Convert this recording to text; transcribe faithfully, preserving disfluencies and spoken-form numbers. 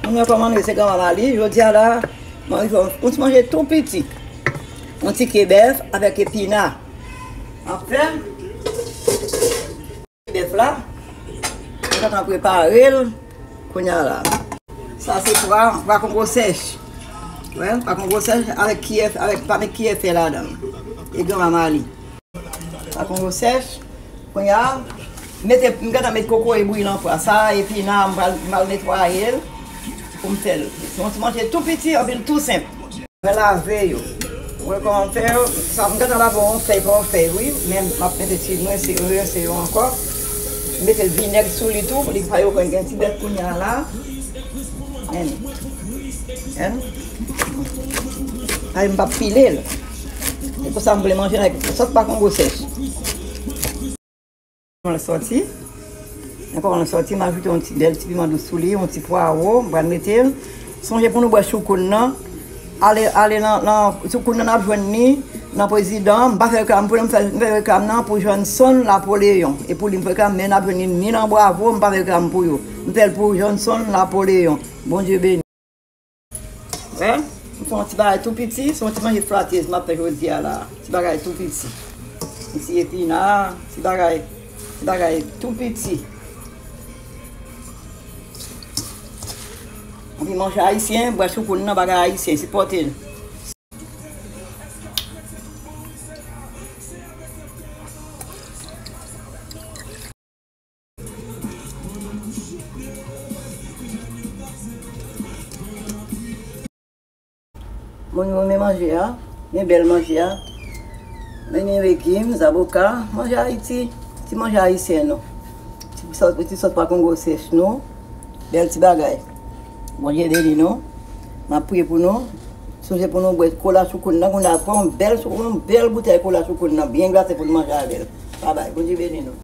Mwen kòmande se granmanman li, jodi a la, mwen fè yon ti manje tou piti. Yon ti ke bèf avèk epina. Anfen, bèf la, mwen gentan prepare l kounye a la. Sa se pwa, pwa kongo sèch. Wè, pwa kongo sèch avèk kiyè, avèk, pa met kiyè fè ladan l. E granmanman li. Sa kongo sèch. Kounye a, mete, m gentan met kokoye bouyi nan pwa sa, epi nan, m pral, m pral netwaye l pou m fè l. Se yon ti manje tou piti, anpi l tou senp. Mwen lave yo. Ou wè kòman m fè yo? Sa, m gentan lave yon fèy pa yon fèy, wi. Men m ap mete ti, m rense, m rense yo ankò. M mete vinèg sou li tou, pou li pa yo konn gen ti bèt kounye a la. Men. Men. Ay, m p ap pile l. E pou sa m vle manje l avèk sòs pa kongo sèch. Kòman l sòti? Men kòman l sòti, m ajoute yon ti bèl ti piman dous sou li, yon ti pwawo, m pral mete l. Sonje pou nou bwè choukoun nan. Ale, ale nan, nan choukoun nan, n ap jwenn li nan prezidan. M pa fè reklam pou li, m fè, m fè reklam nan pou Johnson Napoléon. E pou li m fè reklam, men n ap jwenn li ni nan Bravo, m pa fè reklam pou yo. M fè l pou Johnson Napoléon. Bondye beni. Wè, m fè yon ti bagay tou piti, se yon ti manje flatez m ap fè jodi a la. Ti bagay tou piti. Yon ti epina, ti bagay, ti bagay tou piti. Anpi manje ayisyen, bwè choukoun nan, bagay ayisyen, sipòte l. Moun yo renmen manje a, men bèl manje a. Men gen legim, zaboka, manje Ayiti, ti manje ayisyen nou. Ti sòs, ti sòs pa kongo sèch nou, bèl ti bagay. Bondye beni nou. M ap priye pou nou. Sonje pou nou bwè kola choukoun nan, kounye a pran yon bèl chou-, yon bèl boutèy kola choukoun nan, byen glase pou nou manje avè l. Babay, Bondye beni nou.